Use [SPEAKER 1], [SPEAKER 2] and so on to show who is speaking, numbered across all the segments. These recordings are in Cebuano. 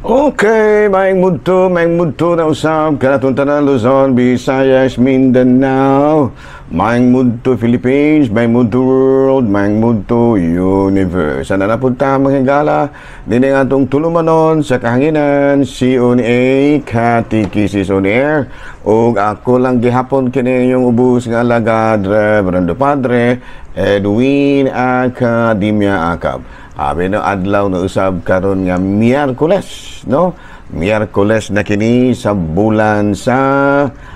[SPEAKER 1] Okay, maayong mudto na usab kanatong tanan, Luzon, Visayas, Mindanao, maayong mudto Philippines, maayong mudto world, maayong mudto universe. Sana napunta mga higala, dinhi ang atong tulumanon sa kahanginan, CONA, Catechesis on Air, ug ako lang gihapon kini yung ubos nga alagad, Reverendo Padre Edwin Academia Acab. Abi no, adlaw na usab karon nga Miyerkules, no? Miyerkules na kini sa bulan sa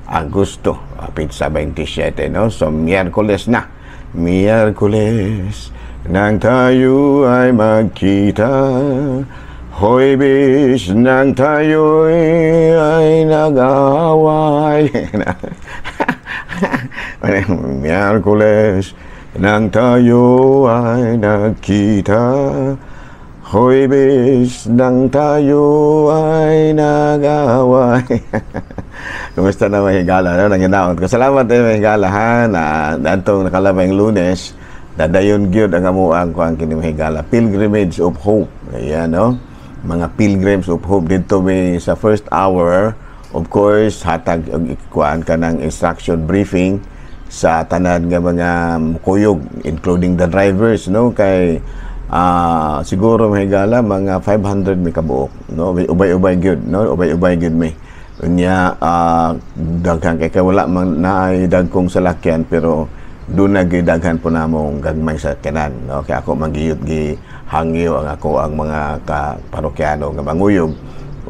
[SPEAKER 1] Agosto, petsa 27, no? So Miyerkules na. Miyerkules nang tayo ay magkita. Huwebes nang tayo ay nag-away. Miyerkules nang tayo ay nagkita. Huwebes nang tayo ay nag-away. Kumusta na, mga higala? No? Nanginaon ko. Salamat eh, mga higala, ha? Na adtong nakalabay Lunes. Dadayon gyud ang amuang ko ang kini, mga higala. Pilgrimage of Hope. Ayan, no? Mga Pilgrims of Hope dito may sa first hour. Of course, hatag og ikuan ka ng instruction briefing sa tanan nga mga kuyog, including the drivers, no, kay siguro, mga higala, mga 500 may kabuok, no? Ubay-ubay gyud, no? Ubay-ubay gyud may. Unya daghan kay wala man naay dagkong salakyan, pero doon na gyud daghan po namong gagmay sa kanan, no? Kay ako manggiyot gi hangyo ang ako ang mga ka parokyano nga manguyog.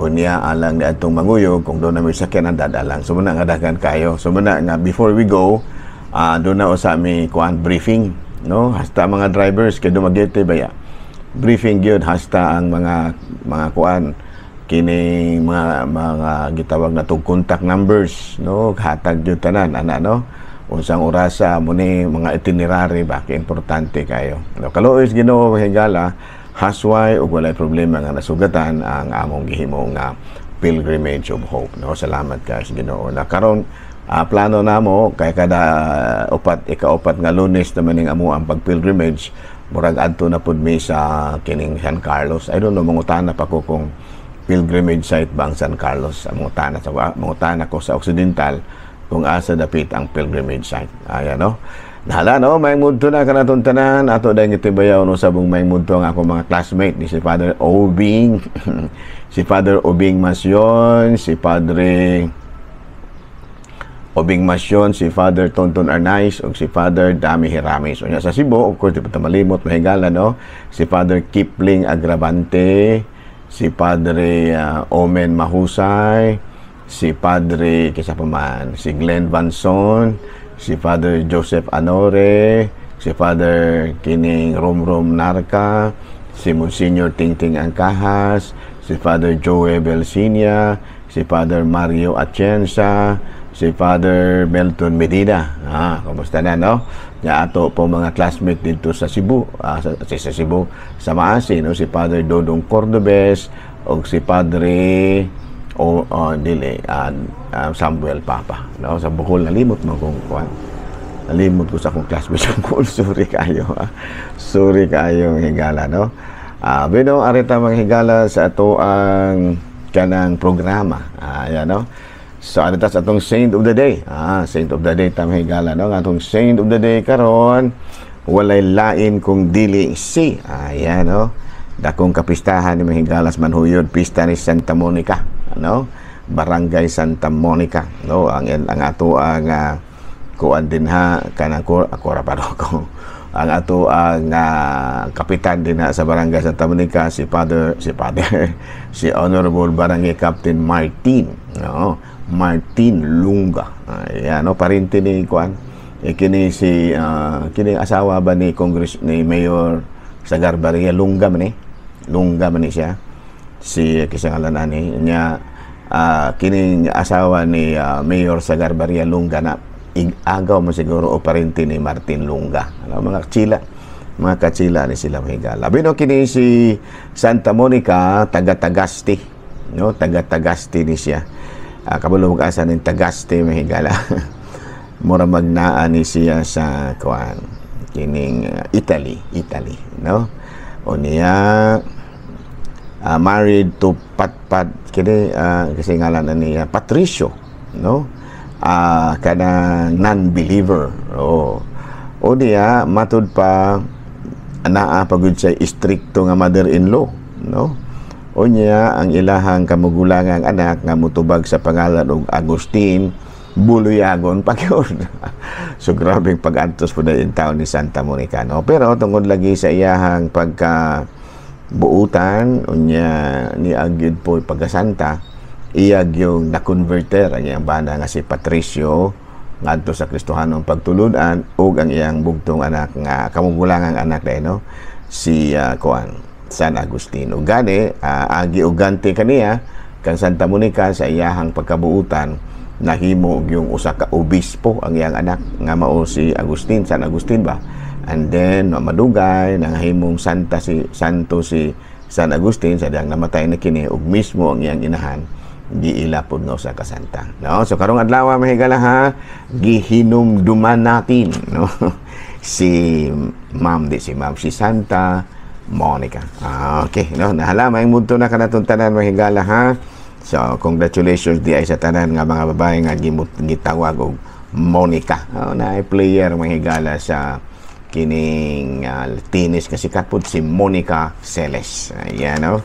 [SPEAKER 1] Unya alang ni atong manguyog, kung doon na may sakyanan, dadalang. So muna nga daghan kayo. So muna nga before we go, doon na usa mi kuan briefing, no, hasta mga drivers kay Dumaguete baya. Briefing gyud hasta ang mga kuan kini mga gitawag na tug contact numbers, no? Hatag gyud tanan ana, no, unsang orasa mo ni mga itinerary ba, kay importante kayo, no? Kaluoy Ginoo, higala, hasway ug walay problema nga nasugatan ang among gihimo nga Pilgrimage of Hope, no? Salamat kay sa Ginoo. Na karon plano namo kay kada upat, ikaupat nga Lunes naman ning amo ang pag-pilgrimage. Murag adto na pud mi sa kining San Carlos. I don't know, mangutana pa ko kung pilgrimage site ba ang San Carlos. Mangutana ko sa Occidental kung asa dapit ang pilgrimage site. Ayan, no? Nahala, no? May mudto na kanatong tanan. Ato dahil ngitibayaw, no, sabong may mudto ang akong mga classmate ni si Father Obing. Si Father Obing Masyon, si Padre Obing Masyon, si Father Tonton Arnaiz, ug si Father Dami Hiramis. Unya sa Cebu, of course, di pa ta malimot, mahigala, no? Si Father Kipling Agravante, si Padre Omen Mahusay, si Padre, kisa pa man, si Glenn Vanson, si Father Joseph Anore, si Father kining Romrom Narca, si Monsignor Tingting Angkahas, si Father Joe Belsinia, si Father Mario Atienza, si Father Melton Medina. Ah, kumusta na, no? Ya ato po mga classmate dito sa Cebu, sa Cebu, sa Maasin, no? Si Father Dodong Cordobes o si Padre o dili Samuel Papa, no? Sa Bohol, nalimot mo kung kuan. Nalimot ko sa akong classmate sa Bohol. Sorry kayo. Ah. Sorry kayo, higala, no? Bino arita, mga higala, sa ato ang kanang programa. Ah, ayan, no? So ano ta sa atong Saint of the Day? Ah, Saint of the Day ta, mga higala, no? Ang atong Saint of the Day karon walay lain kung dili si. Ayan, no? Dakong kapistahan ni mga higala sa Manhuyod, pista ni Santa Monica, no? Barangay Santa Monica, no? Ang ato ang kuan din ha kanang ko ako ra pa ko ang ato ang kapitan din ha sa Barangay Santa Monica, si Father si Honorable Barangay Captain Martin, no? Martin Lunga. Ayan, no? Parente ni kuan eh, kini si kini asawa ba ni Congress ni Mayor Sagarbarria. Lunga man eh, Lunga man ni siya, si kisa ngalan ani niya, kini asawa ni Mayor Sagarbarria Lunga na agaw mo siguro o parente ni Martin Lunga. Ano, mga kachila. Mga kachila ni sila, mahigala. Bino kini si Santa Monica, taga Tagaste. No, taga Tagaste ni siya. Kabalo mag-asa ning Tagaste, mahigala. Mura magnaa ni siya sa kuan kining Italy, Italy, no? O niya Married to Patpat kini, kasi ngalan na niya Patricio, no, kanang non-believer. Oh, o diya matud pa naa pa gud siya istrikto nga mother-in-law, no? Unya ang ilahang kamugulangang anak nga mutubag sa pangalan og Agustin, buluyagon pa gyud. So grabeng pag-antos po na taon ni Santa Monica, no? Pero tungod lagi sa iyahang pagka buutan, unya ni agyud po pagkasanta, iyag yung na-converter ang iyang bana nga si Patricio ngadto sa Kristohanong pagtulunan, ug ang iyang bugtong anak nga kamugulangang anak dahil, no, si kuan San Agustin. Ug gani agi og ganti kaniya kang Santa Monica sa iyahang pagkabuutan, nahimo og yung usa ka obispo ang iyang anak nga mao si Agustin, San Agustin ba. And then madugay nahimong santa si santo si San Agustin sa diyang namatay na kini, ug mismo ang iyang inahan giila pod nga usa ka santa, no? So karong adlaw, mahigala ha, gihinumduman natin, no, si ma'am di si ma'am si Santa Monica. Ah, okay, no, nahala may mudto na kanatong tanan, mahigala ha. So congratulations di ay sa tanan nga mga babae nga gimut gitawag og Monica. Oh, na player, mahigala, sa kining tennis kasi sikat si Monica Seles. Ayan, no?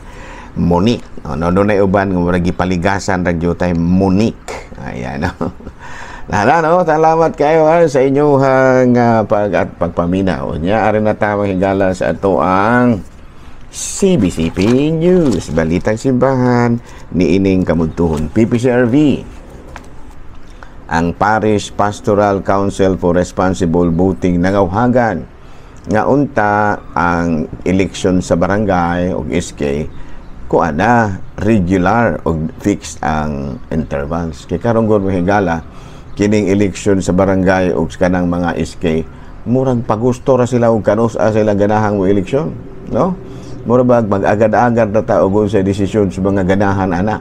[SPEAKER 1] Monique. Oh, no, doon uban nga murag gipaligasan ra gyud tay Monique. Ayan, no? Nala, no? Salamat kayo ha, sa inyong pag at pagpaminaw. Nya, ari na ta, higala, sa ato ang CBCP News. Balitang simbahan ni ining kamudtuhon. PPCRV, ang Parish Pastoral Council for Responsible Voting, nangawhagan nga unta ang election sa barangay o SK kuan na regular og fixed ang intervals. Kay karon gud, higala, kining election sa barangay o kanang mga SK, murag pagusto ra sila og kanus-a sila ganahang mo eleksyon, no? Mura bag mag-agad-agad na ta og sa desisyon sa mga ganahan ana.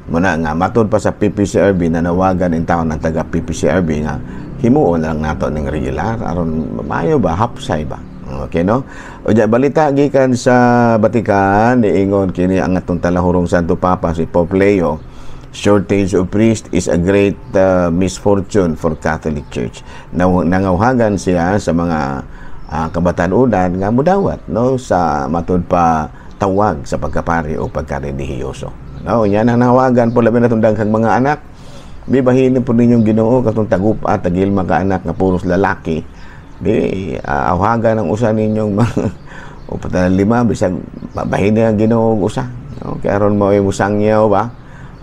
[SPEAKER 1] Muna nga matod pa sa PPCRV na nawagan in taon ng taga PPCRV nga himuon lang nato ning regular aron maayo ba, hapsay ba. Okay, no? O diya, balita gikan sa Vatican, niingon kini ang atong talahurong Santo Papa si Pope Leo, shortage of priest is a great misfortune for Catholic Church. Nangawhagan siya sa mga kabatan-unan nga mudawat, no, sa matud pa tawag sa pagkapari o pagkarelihiyoso. No, nya nanawagan po labi na itong daghang mga anak. Bibahinin po ninyong Ginoo katong tagupa, tagilma ka anak nga puros lalaki. Di awhagan ang usa ninyong mga upat na lima, bisag bahinin ang Ginoo og usa. No, kay aron mo musangyaw ba?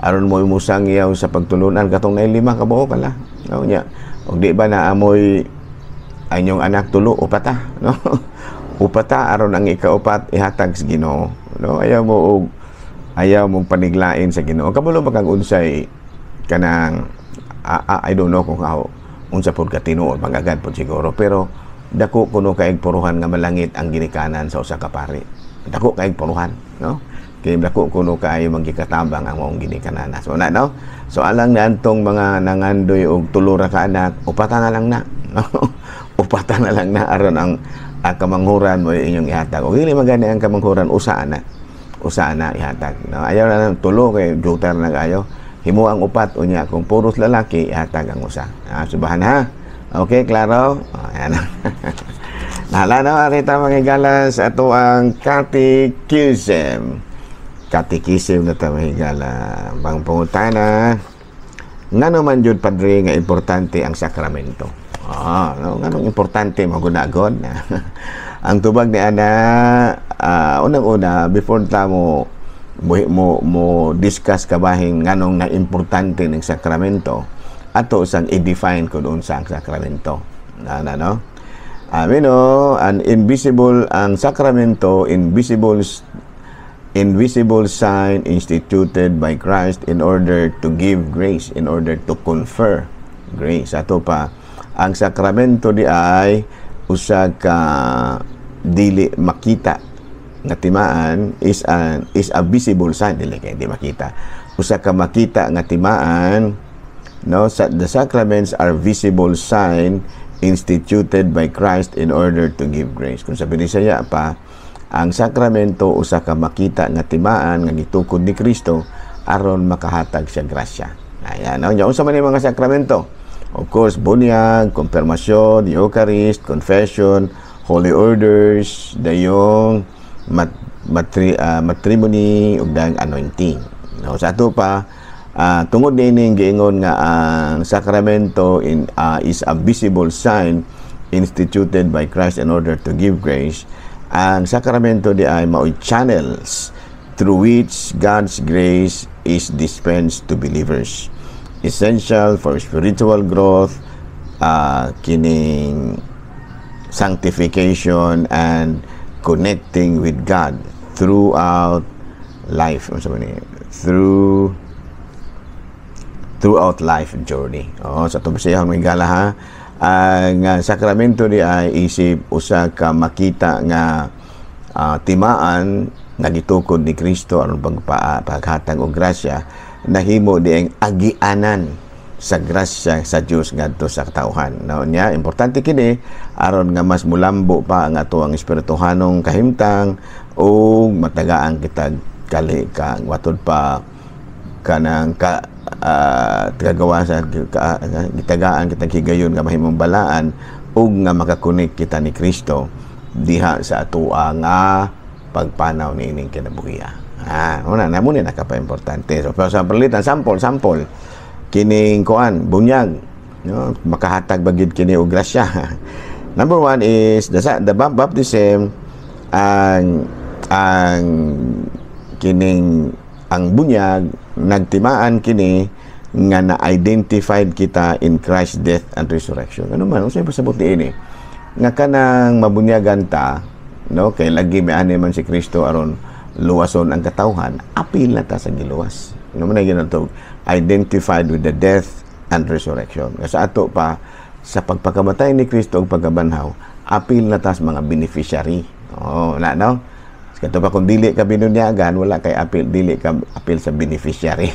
[SPEAKER 1] Aron mo musangyaw sa pagtulunan katong na lima ka buok kala. No, nya. Og di ba na amoy inyong anak tulo, upata, no? Upata aron ang ikaupat ihatag sa Ginoo, no? Ayaw mo og ayaw mong paniglain sa Ginoo. Kabalo ba kang unsay kanang I don't know kung how unsa pod ka tinuod, magagad pod siguro, pero dako kuno kaig puruhan nga malangit ang ginikanan sa usa ka pari. Dako kaig puruhan, no? Kay dako kuno kaayo magikatabang ang maong ginikanan. So na, no? So alang na antong mga nangandoy og tulo ra ka anak, upata na lang na, no? Upata na lang na aron ang kamanghuran mo inyong ihatag. O dili magani ang kamanghuran, usa ana. Usa na ihatag. No? Ayaw na lang tulo kay jutar na kayo. Himo ang upat, unya kung puros lalaki ihatag ang usa. Ah, subahan ha. Okay, klaro? Oh, ayan. Nahala na, arita mga higala sa ato ang catechism. Catechism na ta, mga higala. Bang pangutana, ngano man jud, Padre, nga importante ang sakramento? Ah, no, nganong importante magunagod? Ang tubag ni ana, unang-una, before ta mo discuss kabahin nganong na importante ng sakramento, ato sang i-define ko doon sa ang sakramento. Na, no? Amin, no, an invisible ang sakramento, invisible invisible sign instituted by Christ in order to give grace, in order to confer grace. Ato pa, ang sakramento di ay usa ka dili makita nga timaan, is a visible sign, dili kay di makita, usa ka makita nga timaan, no? Sa, the sacraments are visible sign instituted by Christ in order to give grace. Kung sa Binisaya pa, Ang sakramento usa ka makita nga timaan nga gitukod ni Kristo aron makahatag siya grasya. Ayan, no? Nya unsa man yung mga sakramento? Of course, bunyag, konfirmasyon, Eucharist, confession, Holy Orders, dayong matrimony ug dayong anointing. No, sa ato pa, tungod niining giingon nga ang sakramento in is a visible sign instituted by Christ in order to give grace. Ang sakramento di ay mao'y channels through which God's grace is dispensed to believers. Essential for spiritual growth, kining sanctification and connecting with God throughout life. Ano sabi niya? Throughout life journey. Oh, sa ato siya may gala ha. Ang sakramento di ay isip usa ka makita nga timaan nga gitukod ni Kristo aron paghatag og grasya, nahimo di ang agianan sa grasya sa Dios ngadto sa katawhan. No nya importante kini aron nga mas mulambo pa ang ato ang espirituhanong kahimtang ug matagaan kita kali ka watud pa kanang ka tagagawa sa ka, gitagaan kitang higayon nga mahimong balaan ug nga maka-connect kita ni Kristo diha sa atoa nga pagpanaw niining kinabuhiya. Ah, una na mo ni nakapa-importante. So, pero sa palitan, sample, sample kining kuan, bunyag, no, makahatag ba gyud kini og grasya? Number one is the baptism. Ang kining ang bunyag, nagtimaan kini nga na-identified kita in Christ's death and resurrection. Ano man, unsay pasabot niini? Nga kanang mabunyagan ta, no, kay lagi may ani man si Kristo aron luwason ang katawhan, apil na ta sa giluwas. No man ginatog identified with the death and resurrection. Nga sa ato pa, sa pagpakamatay ni Kristo ug pagkabanhaw, apil na ta sa mga beneficiary. Oh, na no? Kato pa kung dili ka binunyagan, wala kay apil, dili ka apil sa beneficiary.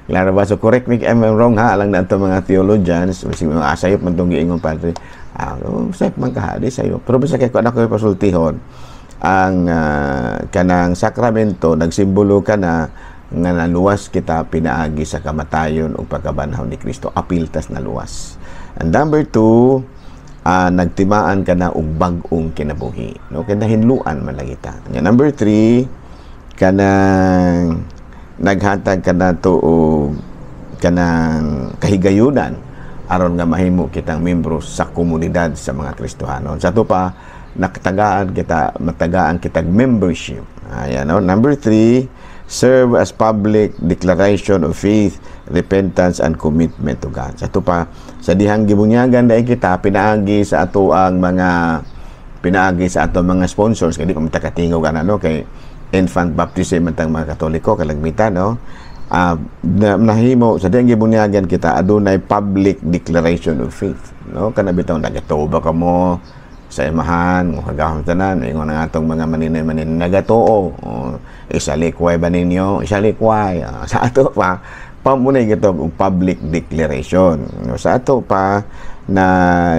[SPEAKER 1] Klaro ba? So correct me if I'm wrong ha, alang na mga theologians, masig mga asayop man tong giingon, padre. Ah, oh, sayop man ka ha, di sayop. Pero basta kay kung ako pasultihon, ang kanang sakramento nagsimbolo ka na nga naluwas kita pinaagi sa kamatayon ug pagkabanhaw ni Kristo, apil tas naluwas. And number two, nagtimaan ka na og bag-ong kinabuhi, no, kay nahinluan man lagi ta. Nya number three, kanang naghatag ka na to og kanang kahigayunan aron nga mahimo kitang membro sa komunidad sa mga Kristohanon. Sa ato pa, nakatagaan kita, matagaan kitag membership. Ayan, no? Number three, serve as public declaration of faith, repentance, and commitment to God. Sa ato pa, sa dihang gibunyagan dahil kita, pinaagi sa ato mga sponsors, kay di pa mata katingog ana, no, kay infant baptism man tang mga Katoliko kalagmitan, no, na, nahimo sa dihang gibunyagan kita, adunay public declaration of faith, no, kana bitaw nagatuo ba kamo sa Amahan, mo kagahom tanan, ingon ang atong mga maninay-maninay nagatuo. Oh, isalikway ba ninyo? Isalikway. Sa ato pa, pamunay gito og public declaration. No, sa ato pa na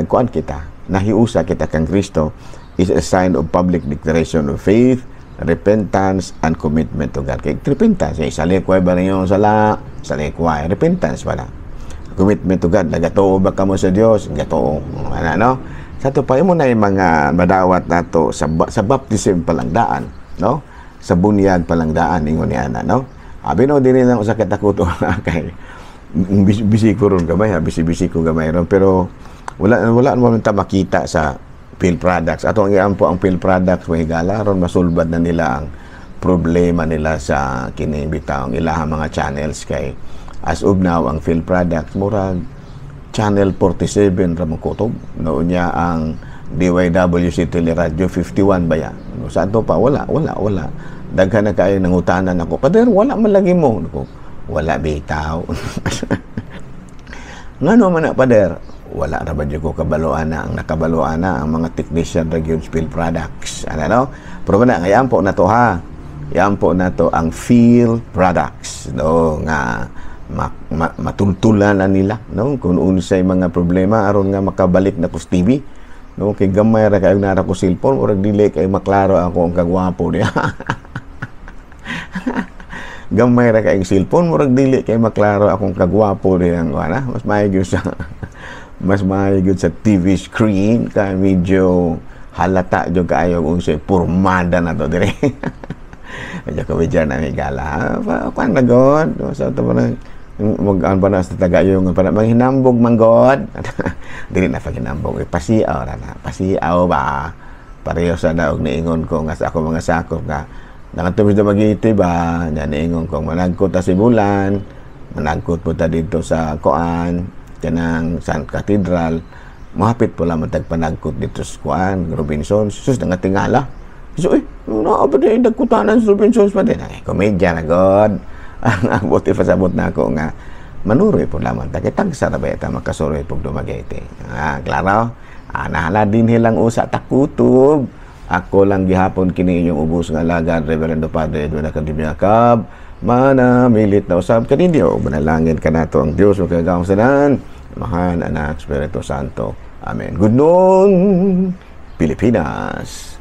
[SPEAKER 1] kuan kita, nahiusa kita kang Kristo is a sign of public declaration of faith, repentance, and commitment to God. Kay repentance, eh, isalikway ba ninyo sala? Isalikway. Repentance pala. Commitment to God. Nagatuo ba kamo sa Dios? Nagatuo. Ano, no? Sa ato pa, mo na yung mga madawat nato sa baptism palang daan, no? Sa bunyag palang daan, ingon ni ana, no? Abi no, dili lang usa ka takuto kay busy ko ron gamay ha, busy busy ko gamay ron, pero wala wala mo ta makita sa Phil Products. Ato ang iampo ang Phil Products, mahigala, ron masulbad na nila ang problema nila sa kini bitawng ilahang mga channels, kay as of now ang Phil Products murag channel 47 ra kutob, no, niya ang DYWC Teleradyo 51 ba ya, no? Sa ato pa, wala wala wala, daghan na kaayo nangutanan ako, "Pader, wala man lagi mo." Nako, wala bitaw. "Ngano man na, pader?" "Wala ra ba ko kabaloan na ang nakabaloan na ang mga technician ra gyud Phil Products." Ano, no, pero na nga po na to ha, yan po na to ang Phil Products, no, nga matultulan na nila, no, kung unsay mga problema aron nga makabalik na kus TV. No, kay gamay ra kayo nara ko cellphone, murag dili kay maklaro ako ang kagwapo niya. Gamay ra kay cellphone, murag dili kay maklaro akong kagwapo niya. Wala, mas maayo gyud sa TV screen kay medyo halata jud kaayo kung sa pormada na to dire. Medyo komedya na may gala. Kuan na god. Sa ito pa na mag ano pa na sa tagayong para manghinambog man god. Dili na paghinambog, eh, pasiaw ra na, pasiaw ba. Pareho sa daog niingon ko nga sa ako mga sakop nga nakatubos na Dumaguete ba nya, niingon ko managkot ta Sibulan, managkot po ta dito sa koan, kanang San Cathedral, mahapit po lang tag panagkot dito sa kuan, Robinsons. Sus, nangatingala. So, eh, naa pa din nagkutanan sa Robinsons pa din. Ay, komedya na god. Ang buti pasabot na ako nga manuroy po lamang ta kay tagsa ra ba ta makasuroy pug Dumaguete. Ah, klaro? Ah, nahala din hilang usa takutob. Ako lang gihapon kini inyong ubos nga alagad, Reverendo Padre Edwin Academia Cab. Manamilit na usab kaninyo. Manalangin kanato ang Dios makagagahom sa tanan. Amahan, Anak, Espiritu Santo. Amen. Good noon, Pilipinas.